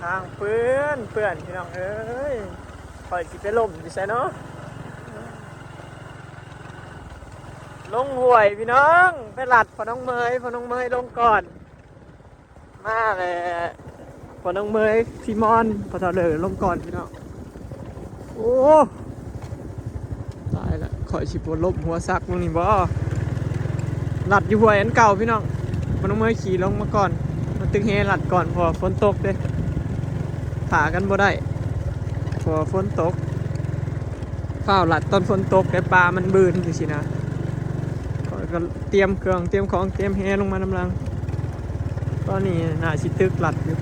ທາງເປື້ອນ ເປື້ອນ ພີ່ນ້ອງເອີຍ ຂ້ອຍຊິໄປລົ້ມຢູ່ໃສເນາະ? ລົງຫ້ວຍພີ່ນ້ອງ ໄປລັດພໍ່ນ້ອງເມຍ ພໍ່ນ້ອງເມຍລົງກ່ອນ ມາແລ້ວ ພໍ່ນ້ອງເມຍ ຊີມອນ ພໍ່ເຖົ້າເລີລົງກ່ອນພີ່ນ້ອງ. ໂອ້ ຕາຍລະ ຂ້ອຍຊິບໍ່ລົ້ມຫົວສັກມື້ນີ້ບໍ່? ລັດຢູ່ຫ້ວຍອັນເກົ່າພີ່ນ້ອງ ບໍ່ຕ້ອງເມື່ອຍຂີ່ລົງມາກ່ອນ ມາຕຶກແຮລັດກ່ອນ ເພາະວ່າຝົນຕົກເດ້ ຖ້າກັນບໍ່ໄດ້ ເພາະວ່າຝົນຕົກ ຟ້າວລັດຕອນຝົນຕົກໄດ້ ປ່າມັນບືນຈັ່ງຊີ້ນະ. ຂ້ອຍກໍຕຽມເຄື່ອງ ຕຽມຂອງ ຕຽມແຮລົງມານຳຫຼັງ. ຕອນນີ້ໜ້າຊິຕຶກລັດຢູ່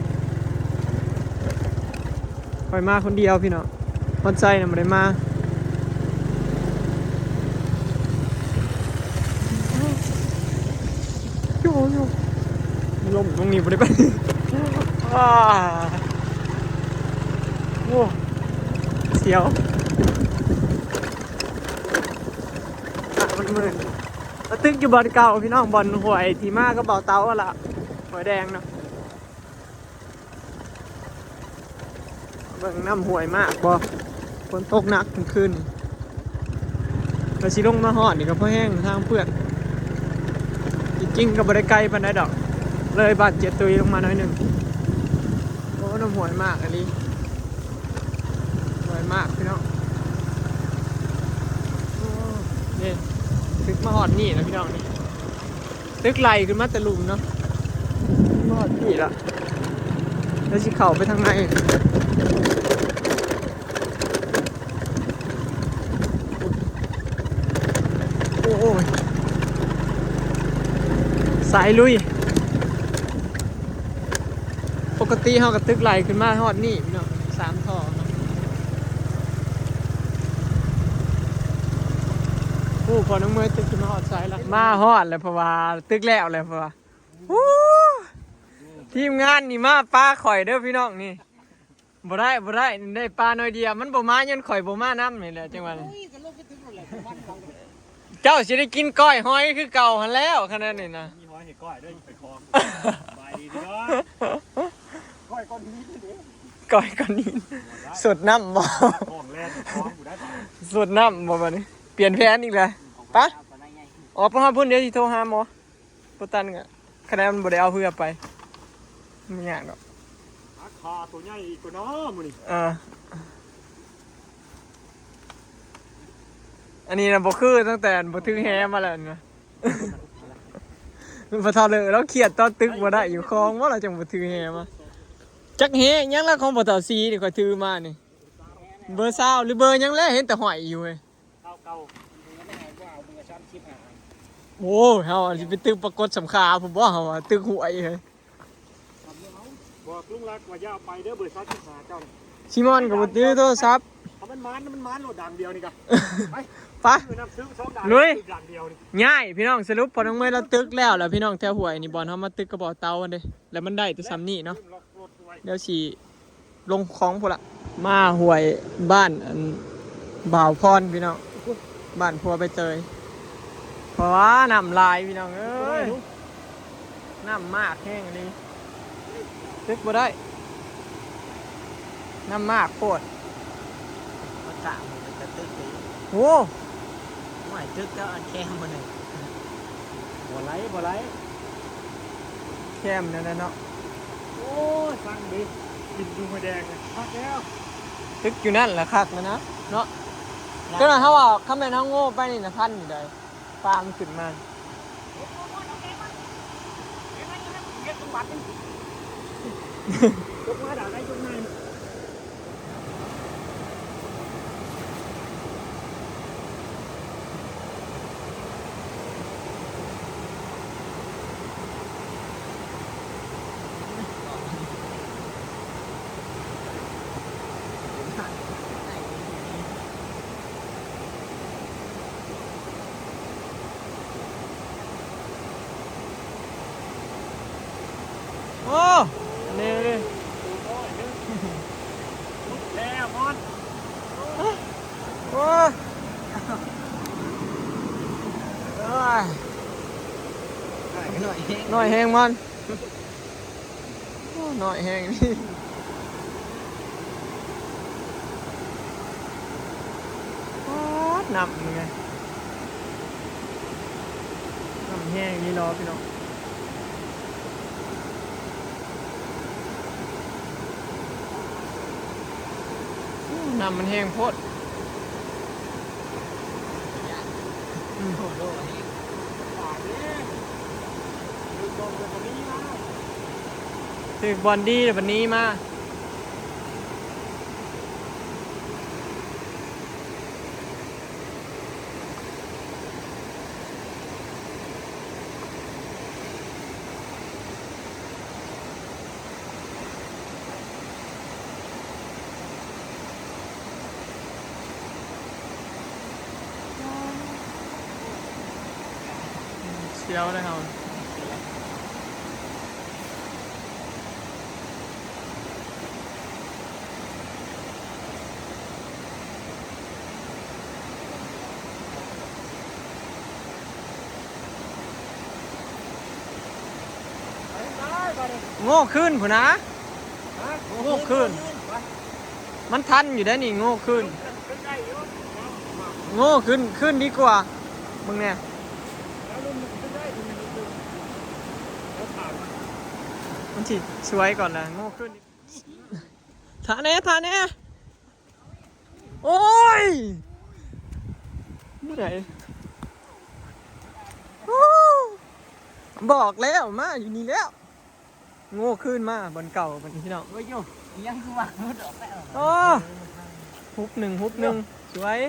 ຂ້ອຍມາຄົນດຽວພີ່ນ້ອງ ພອນໄຊນະບໍ່ໄດ້ມາ. ຢູ່ ຢູ່ ລົມຕົງນີ້ບໍ່ໄດ້ໄປ ອ້າ ໂອ້ ສຽວ ມັນມື່ນ. ລະຕຶກຢູ່ບ່ອນເກົ່າພີ່ນ້ອງ ບ່ອນຫ້ວຍທີ່ມາກັບເບົາເຕົາຫັ້ນລະ ຫ້ວຍແດງເນາະ. ເບິ່ງນ້ຳຫ້ວຍມາກບໍ່ ຝົນຕົກໜັກເມື່ອຄືນນີ້ ແລ້ວຊິລົງມາຮອດນີ້ກໍພໍແຮງ ທາງເປື້ອນ ທີ່ຈິງກໍບໍ່ໄດ້ໄກປານໃດດອກ ເລີຍບ້ານເຈຕຸຍລົງມາໜ້ອຍໜຶ່ງ. ໂອ້ ນ້ຳຫ້ວຍມາກອີ່ຫຼີ ຫ້ວຍມາກພີ່ນ້ອງ. ໂອ້ ນີ້ ຕຶກມາຮອດນີ້ແລ້ວພີ່ນ້ອງນີ້. ຕຶກໄລ່ຂຶ້ນມາແຕ່ລຸ່ມເນາະ ຮອດພີ້ລະ ແລ້ວຊິເຂົ້າໄປທາງໃນ. ໂອ້ຍ ສາຍລຸຍ ປົກກະຕິເຮົາກໍຕຶກໄລ່ຂຶ້ນມາຮອດນີ້ເນາະ ສາມທໍ່ເນາະ. ໂອ້ ພໍ່ນ້ອງເມຍຕຶກຂຶ້ນມາຮອດສາຍລະ ມາຮອດແລ້ວ ເພາະວ່າຕຶກແລ້ວແຫຼະ ເພາະວ່າ ໂອ້ ທີມງານນີ້ມາປາຂ້ອຍເດີພີ່ນ້ອງນີ້ ບໍ່ໄດ້ ບໍ່ໄດ້ ໄດ້ປາໜ້ອຍດຽວ ມັນບໍ່ມາຍ້ອນຂ້ອຍບໍ່ມານຳນີ້ແຫຼະ ຈັ່ງວ່ານີ້. ເຈົ້າຊິໄດ້ກິນກ້ອຍຫອຍຄືເກົ່າຫັ້ນແລ້ວ ຂະໜາດນີ້ນະ ມີຫອຍໃຫ້ກ້ອຍເດີ ໄປຄອງ. ສະບາຍດີພີ່ນ້ອງ ກ້ອຍກ້ອນຫີນເດ້ ກ້ອຍກ້ອນຫີນ. ສົດນ້ຳບໍ່? ຂອງແລ່ນຂອງຜູ້ໃດ ສົດນ້ຳບໍ່ບັດນີ້? ປ່ຽນແຜນອີກແລ້ວ ໄປ ອອກໄປຮອດພຸ້ນ ດຽວຊິໂທຫາໝໍ. ບໍ່ຕັນກະ ຄະແນນມັນບໍ່ໄດ້ເອົາເຮືອໄປ ບໍ່ຍາກດອກ. ຫາຄາໂຕໃຫຍ່ອີກກ່ອນເນາະມື້ນີ້. ເອີ ອັນນີ້ນະບໍ່ຄືຕັ້ງແຕ່ບໍ່ຖືແຫມາແລ້ວນະ. ພໍ່ເຖົ້າເລີລາວຄຽດຕອນຕຶກບໍ່ໄດ້ຢູ່ຄອງບໍ່ ລາວຈັ່ງບໍ່ຖືແຫມາ. ຈັກແຫຫຍັງລະຂອງພໍ່ເຖົ້າສີນີ້ ຂ້ອຍຖືມານີ້ ເບີຊາວ ຫຼືເບີຫຍັງແຫຼະ ເຫັນແຕ່ຫ້ອຍຢູ່ເວີຍ. ຊາວເກົ້າ ໂອ້ ເຮົາຊິໄປຕຶກປາກົດສຳຄາພຸ້ນບໍ່ ເຮົາວ່າຕຶກຫ້ວຍເຮີ້ຍ. ບອກລຸງລັກວ່າຢ່າເອົາໄປເດີ ເບີຊາວສິບຫ້າເຈົ້ານີ້. ຊີມອນກໍບໍ່ຖືໂທລະສັບ ຖ້າມັນມານ ມັນມານໂລດ ດັງດຽວນີ້ກະ ໄປ ໄປ ຊື້ນ້ຳຊື້ສອງດັງ ລຸຍ ຊື້ດັງດຽວນີ້ ຍ້າຍ. ພີ່ນ້ອງ ສະຫຼຸບພໍ່ນ້ອງເມຍລາວຕຶກແລ້ວ ແລ້ວພີ່ນ້ອງ ແຖວຫ້ວຍນີ້ ບ່ອນເຮົາມາຕຶກກັບເບົາເຕົາຫັ້ນເດ້ ແລ້ວມັນໄດ້ແຕ່ສ່ຳນີ້ເນາະ. ດຽວຊິລົງຂອງພຸ້ນລະ ມາຫ້ວຍບ້ານອັນບ່າວພອນພີ່ນ້ອງ ບ້ານຜົວໃບເຕີຍ ເພາະວ່ານ້ຳຫຼາຍພີ່ນ້ອງເອີຍ ນ້ຳມາກແຮງອີ່ຫຼີ ຕຶກບໍ່ໄດ້ ນ້ຳມາກໂພດ. ມັນກະມັນກະຕຶກຢູ່ ໂອ້ ຫ້ວຍ ຕຶກເຈົ້າອັນແຄມບໍ່ນີ້ ບໍ່ໄຫຼ ບໍ່ໄຫຼ ແຄມນັ້ນແຫຼະເນາະ. ໂອ້ຍ ສັ່ງເດ້ ກິນຢູ່ຫ້ວຍແດງນະ ຄັກແລ້ວ ຕຶກຢູ່ນັ້ນລະຄັກແລ້ວນະເນາະ. ຈັກໜ້ອຍເຮົາວ່າ ຄັນແມ່ນເຮົາໂງ່ໄປນີ້ນະ ທັນຢູ່ໃດ ປາມັນຂຶ້ນມາ ເຮັດສົມບັດນີ້ ຍົກມາດາໄດ້ຍົກມາ. ໂອ້ ອັນນີ້ ແຊມອນ ໂອ້ ໂອ້ຍ ໜ້ອຍແຮງ ໜ້ອຍແຮງມັນ ໂອ້ ໜ້ອຍແຮງນີ້. ນ້ຳນີ້ແມ່ນ ນ້ຳແຮງອີ່ຫຼີເນາະພີ່ນ້ອງ. ໂອ້ ນ້ຳມັນແຮງໂພດ. ອືມ ຖືກບ່ອນດີແລ້ວບັດນີ້ມາ. ສຽວເດ້ເຮົາ. ໂງ່ຄືນພຸ້ນນະ. ຮະ? ໂງ່ຄືນ. ມັນທັນຢູ່ໄດ໋ນີ້ ໂງ່ຄືນ. ໂງ່ຄືນ ຄືນດີກວ່າ. ເບິ່ງແດ່. ມັນຊິສວຍກ່ອນລະ ໂງ່ຄືນ. ຖ້າແດ່ ຖ້າແດ່. ໂອ້ຍ ບໍ່ໄດ້. ບອກແລ້ວ ມາຢູ່ນີ້ແລ້ວ. ໂງ່ຄືນມາບ່ອນເກົ່າບັດນີ້ພີ່ນ້ອງ. ໂອ້ຍໂຢ ຍັງຄືວ່າ ໂອ້ ຮຸບໜຶ່ງ ຮຸບໜຶ່ງ ສວຍ.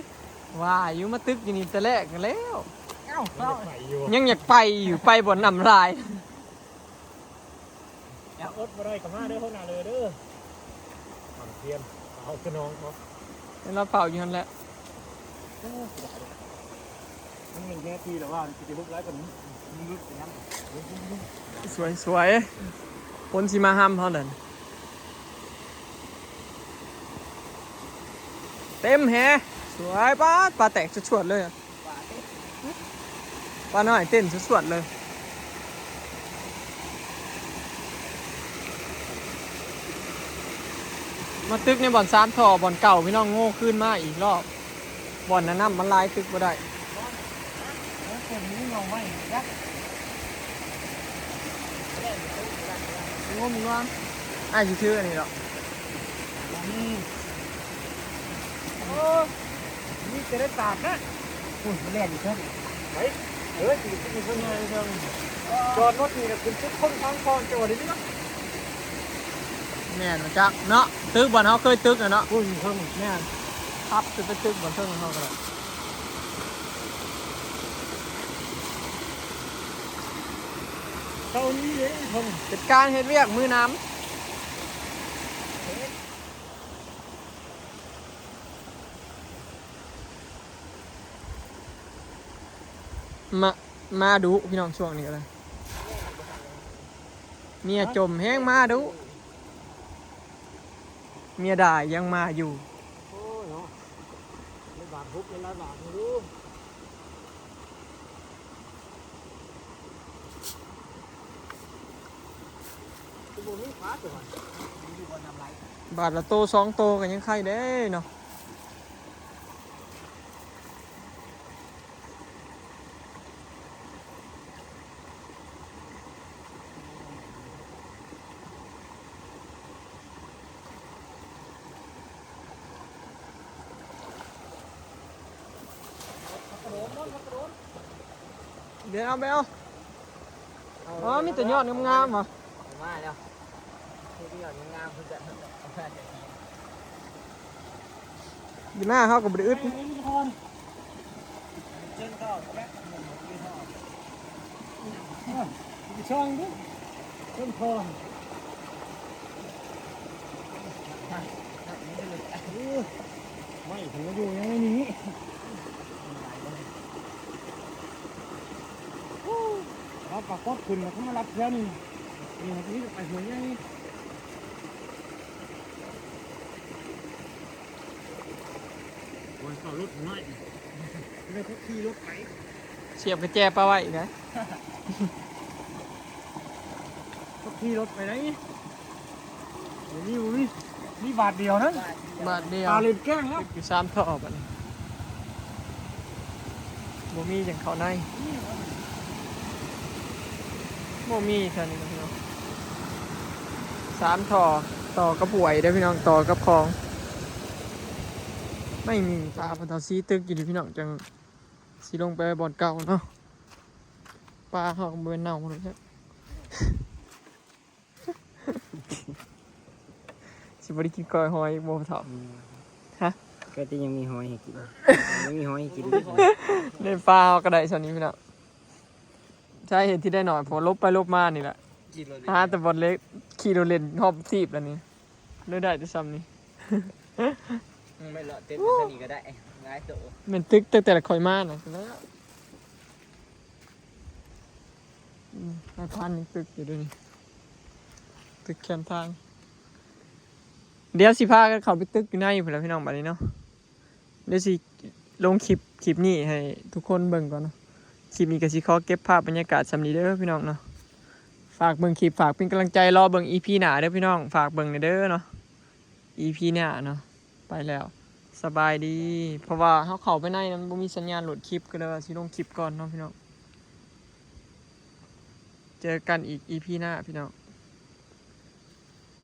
ວ່າຢູ່ມາຕຶກຢູ່ນີ້ແຕ່ແລກແລ້ວ. ເອົ້າ ຍັງຢາກໄປຢູ່ ໄປບ່ອນນ້ຳລາຍ. ຢາກອົດບໍ່ໄດ້ກໍມາເດີ ຫົວໜ້າເລີເດີ. ໝັ່ນພຽນເອົາຂະໜອງເນາະ ເຫັນລາວເຝົ້າຢູ່ຫັ້ນແຫຼະ. ມັນມີແຮງທີ່ແລ້ວວ່າຊິໄດ້ຮຸບຫຼາຍກວ່ານີ້. ສວຍໆ ຄົນຊິມາຮຳເຮົານັ້ນ ເຕັມແຮ. ສວຍ ປາດ ປາແຕກຊວດໆເລີຍ. ປານ້ອຍເຕັ້ນສວດໆເລີຍ. ມາຕຶກໃນບ່ອນສາມທໍ່ບ່ອນເກົ່າ ພີ່ນ້ອງ. ໂງ່ຄືນມາອີກລອບ ບ່ອນນັ້ນນ້ຳມັນຫຼາຍ ຕຶກບໍ່ໄດ້. ໂອ້ ມີງວງ ອ້າຍຊິຖືອັນນີ້ດອກ. ໂອ້ ມີແຕ່ໄດ້ຕາກນະ. ໂອ້ຍ ມັນແລ່ນຢູ່ເທິງ. ໄປ ເອີ ຊິຂຶ້ນເທິງ ຈອດລົດນີ້ນະ ຂຶ້ນຕຶກຄົນທາງກ່ອນ ຈອດຢູ່ນີ້ນະ. ແມ່ນບໍ່ຈັກເນາະ ຕຶກບ່ອນເຮົາເຄີຍຕຶກນະເນາະ. ໂອ້ຍ ເທິງ ແມ່ນ ພັບຂຶ້ນໄປຕຶກບ່ອນເທິງເຮົາກໍໄດ້. ເຈົ້ານີ້ເດ້ ເພິ່ນເຮັດການເຮັດວຽກມື້ນຳ. ມາ ມາດຸພີ່ນ້ອງ ຊ່ວງນີ້ກໍໄດ້ ເມຍຈົ່ມແຮງມາດຸ. ເມຍດາຍັງມາຢູ່. ໂອ້ຍເນາະ ຫຼາຍບາດ ຮຸບຫຼາຍບາດຢູ່. ຄືບໍ່ມີປາຕົວ ບາດລະໂຕສອງໂຕກໍຍັງໄຄແດ່ເນາະ. ເດີນເອົາໄປເອົາ. ອໍ ມີແຕ່ຍອດງາມໆຫວາ? ເອົາມາແລ້ວ ມີແຕ່ຍອດງາມໆຄືກັນ. ຢູ່ໜ້າເຮົາກໍບໍ່ໄດ້ອຶດ. ໄປຊ່ອງດູ ຕົ້ນຄອນ. ໂອ້ຍ ໄມ້ເພິ່ນມາຢູ່ຫຍັງໃນນີ້. ເອົາປາກົດຂຶ້ນ ແລ້ວກໍມາລັດແຖວນີ້. ນີ້ ນີ້ໄປຫົວໃຫຍ່. ໂອ້ຍ ເຂົ້າລົດໜ້ອຍ ແລ້ວກໍຂີ່ລົດໄປ ສຽບກະແຈປາໄວ້ອີກນະ. ກໍຂີ່ລົດໄປໄດ້. ບໍ່ມີ ບໍ່ມີ ມີບາດດຽວນັ້ນ ບາດດຽວ ປາເຫຼັ້ນແກ້ງແລ້ວ. ຢູ່ສາມທໍ່ບັດນີ້. ບໍ່ມີຫຍັງເຂົ້າໃນ ບໍ່ມີເທື່ອນີ້ພີ່ນ້ອງ. ສາມທໍ່ ຕໍ່ກັບຫ້ວຍເດີພີ່ນ້ອງ ຕໍ່ກັບຂອງ ໄມ່ມີ. ປາເພິ່ນເອົາສີ່ຕຶກຢູ່ນີ້ພີ່ນ້ອງ ຈັ່ງຊິລົງໄປບ່ອນເກົ່າເນາະ. ປາເຮົາກໍບໍ່ແມ່ນເນົ່າແລ້ວ ຊິບໍ່ໄດ້ກິນກ້ອຍຫອຍອີກບໍ່ເຖົ້າ? ອືມ ຮະ? ກໍຈະຍັງມີຫອຍໃຫ້ກິນ ຍັງມີຫອຍໃຫ້ກິນ ໃນປ່າເຮົາກໍໄດ້ຊ່ຳນີ້ພີ່ນ້ອງ. ສາເຫດທີ່ໄດ້ໜ້ອຍ ເພາະຫຼົບໄປຫຼົບມານີ້ແຫຼະ ຫາແຕ່ບ່ອນເລັກ ຂີ່ລົດເລ່ນຮອບທີບແລ້ວນີ້ ເລີຍໄດ້ແຕ່ຊ່ຳນີ້. ອືມ ໄປເລາະເຕັມທາງນີ້ກໍໄດ້ ຫຼາຍໂຕ ແມ່ນຕຶກຕັ້ງແຕ່ຂ້ອຍມານະ. ອືມ ນາຍພານຍັງຕຶກຢູ່ເດ້ນີ້ ຕຶກແຄມທາງ. ດຽວຊິພາກັນເຂົ້າໄປຕຶກຢູ່ໃນພຸ້ນລະພີ່ນ້ອງ ບາດນີ້ເນາະ. ດຽວຊິລົງຄລິບ ຄລິບນີ້ໃຫ້ທຸກຄົນເບິ່ງກ່ອນເນາະ. ຄລິບນີ້ກໍຊິຂໍເກັບພາບບັນຍາກາດຊ່ຳນີ້ເດີພີ່ນ້ອງເນາະ. ຝາກເບິ່ງຄລິບ ຝາກເປັນກຳລັງໃຈ ລໍເບິ່ງອີພີໜ້າເດີພີ່ນ້ອງ ຝາກເບິ່ງແດ່ເດີເນາະ. ອີພີໜ້າເນາະ ໄປແລ້ວ ສະບາຍດີ. ເພາະວ່າເຮົາເຂົ້າໄປໃນນັ້ນ ມັນບໍ່ມີສັນຍານໂຫຼດຄລິບ ກໍເລີຍວ່າຊິລົງຄລິບກ່ອນເນາະພີ່ນ້ອງ. ເຈີກັນອີກອີພີໜ້າພີ່ນ້ອງ.